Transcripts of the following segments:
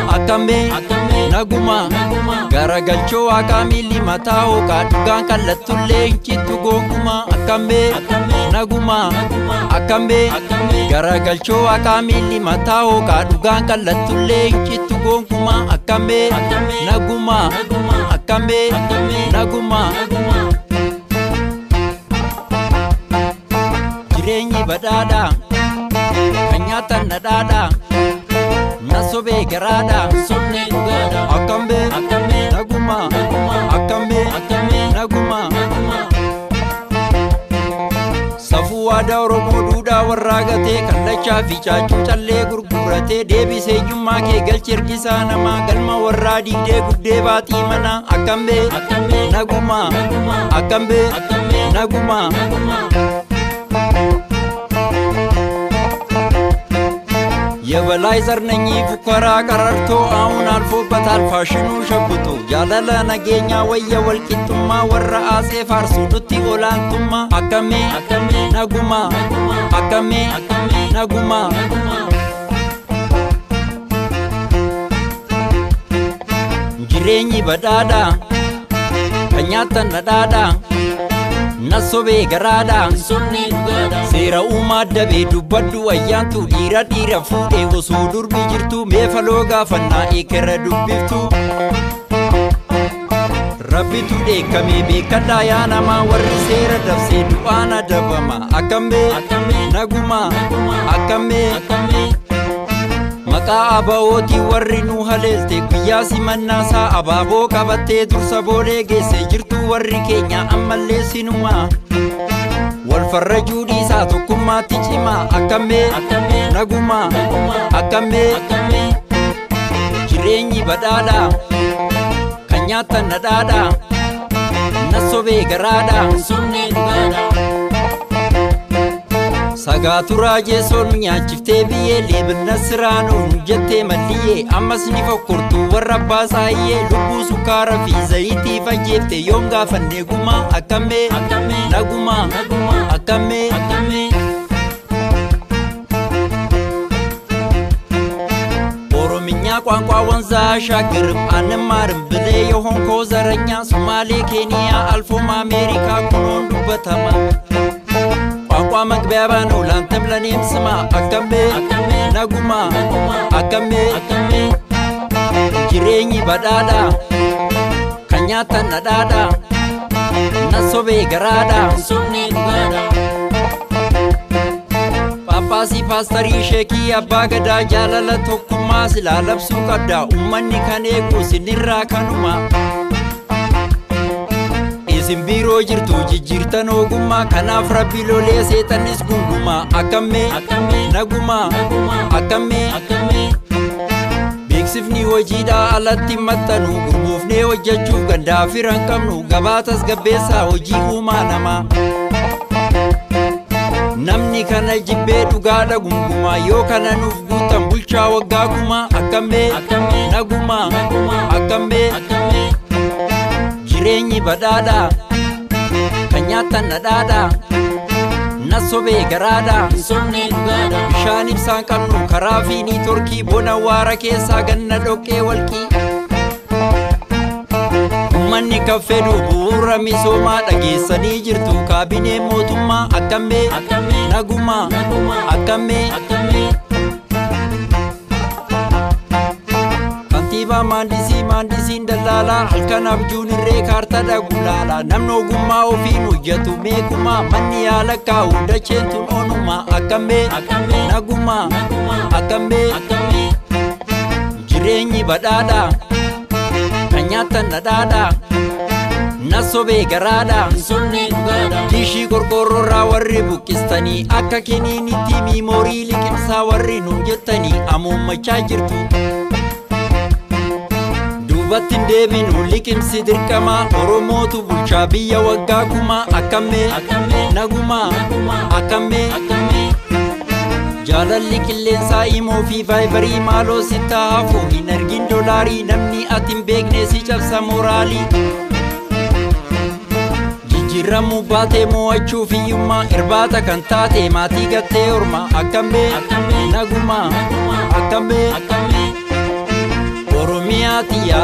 Akkamee naguma garagalchoo waaqaa miilli mataa hooqaa dhugaan kallattullee hin cittu gonkumaa. Akkamee naguma akkamee garagalchoo waaqaa miilli mataa hooqaa dhugaan kallattullee hin cittu gonkumaa. Akkamee naguma akkamee naguma. Jireenyi badhaadhaa kan nyaatan dhadhaadhaa na sobee garaadhaa. Sobnee dhugaadha. Akkamee Akkamee naguma akkamee Akkamee naguma. Naguma. Safuu aadaa Oromoo duudhaa warraa gatee kallachaa fi caacuu callee gurguratee deebisee eenyummaa kee galchi ergisaa namaa galma warraa diigdee gubdee baaxii manaa. Akkamee Akkamee naguma Naguma. akkamee Akkamee naguma. Naguma. የበላይ ዘር ነኝ ፉከራ ቀረርቶ አሁን አልፎበታል ፋሽኑ ሸብቶ ጃለለ ነገኛ ወየ ወልቂጡማ ወረ አጼ ፋርሱ ኑቲ ኦላንቱማ አከሜ Akkamee ነጉማ Naguma. አከሜ Akkamee ነጉማ። Naguma. Jireenyi badhaadhaa kan nyaatan dhadhaadhaa na sobee garaadhaa. Sobnee dhugaadha. Seera uumaa dabee dubbadhu ayyaantu dhiira dhiira fuudhee osoo durbi jirtu mee faloo gaafannaa eekera dubbiftu. Rabbitu dheekkamee beekadhaa yaa namaa warri seera dabsee du'aan adabama. Akkamee Akkamee naguma Naguma. akkamee. Akkamee Maqaa aba'ootii warri nu haleelte guyyaa simannaasaa abaaboo qabattee dursa boolee geesse jirtu warri keenya ammallee sinuma. Wal farrajuu dhiisaa tokkummaatti cimaa. Akkamee Akkamee naguma Naguma. akkamee. Akkamee Jireenyi badhaadhaa kan nyaatan dhadhaadhaa na sobee garaadhaa. Sobnee dhugaadha. Sagaaturaa jeesoo nu nyaachiftee biyyee leebina siraa nuun jettee malliyyee ammas ni fokkortu warra abbaa saayyee lubbuu sukkaara fi zayitii fayyeefte yoom gaafannee gumaa. Akkamee Akkamee naguma Naguma. akkamee. Akkamee ኦሮምኛ ቋንቋ ወንዝ አሻግርም አንማርም ብሌ የሆንኮ ዘረኛ ሶማሌ ኬንያ አልፎም አሜሪካ ኩኖን ዱበተማ ቋንቋ መግቢያባ ነው ላንተም ለኔም ስማ። አከሜ Akkamee ነጉማ Naguma. አከሜ Akkamee Jireenyi badhaadhaa kan nyaatan dhadhaadhaa na sobee garaadhaa. Sobnee dhugaadha. Paappaasii paastarii sheekii abbaa gadaa jaalala tokkummaa silaa labsuu qabda ummanni kan eegu sinirraa kanuma. Isin biiroo jirtu jijjiirtan ogummaa kanaaf rabbi lolee seexannis gunguma. Akkamee Akkamee naguma Naguma. akkamee. Akkamee Beeksifni hojiidhaa alatti maxxanu gurmuufnee hojjechuuf gandaa fira hin qabnu gabaa tasgabbeessaa hojii uumaa namaa. Namni kana jibbee dhugaadha gungumaa yoo kana nuuf guutan bulchaa waggaa kumaa. Akkamee Akkamee naguma Naguma. akkamee. Akkamee Jireenyi badhaadhaa kan nyaatan dhadhaadhaa na sobee garaadhaa. Sobnee dhugaadha. Bishaan ibsaan qabnu karaa fi niitorkii bona waara keessaa ganna dhoqqee walqii. Uummanni kan fedhu bu'uura misoomaa dhageessanii jirtu kaabinee mootummaa. Akkamee Akkamee naguma Naguma. akkamee. Akkamee Kantiibaa maandisii maandisiin dallaalaa halkan abjuun irree kaartaa gulaalaa namni ogummaa ofiin hojjetu meekumaa manni yaala kaa'u dacheen tun onumaa. Akkamee Akkamee naguma Naguma. akkamee. Akkamee Jireenyi badhaadhaa kan nyaatan dhadhaadhaa na sobee garaadhaa. Sobnee dhugaadha. Diishii qorqoorroorraa warri buqqistanii akka kiniinitti miimoorii liqimsaa warri nuun jettanii amuummachaa jirtu. Duubatti hin deebinu liqimsi dirqamaa Oromootu bulchaa biyya waggaa kumaa. Akkamee Akkamee naguma Naguma. akkamee. Akkamee Jaalalli qilleensaa imoo fi vaayibarii maaloo sitti hafu hin argin dolaarii namni ati hin beekne si cabsa mooraalii. Jijjiiramuu baatee mo'achuuf hiyyummaa irbaata kan taate maatii gattee orma. Akkamee Akkamee naguma Naguma. akkamee. Akkamee Oromiyaa tiyya,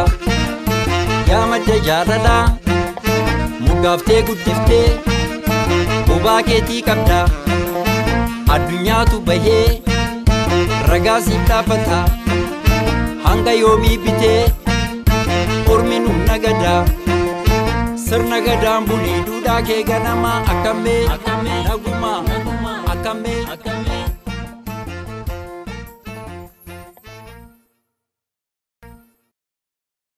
yaa madda jaalalaa, muggaaftee guddiftee bobaa keetii qabda. Addunyaatu bahee ragaa siif dhaabbata. Hanga yoomii bitee ormi nu nagada? Sirna gadaan bulii, duudhaa kee ganamaa akkammee naguma.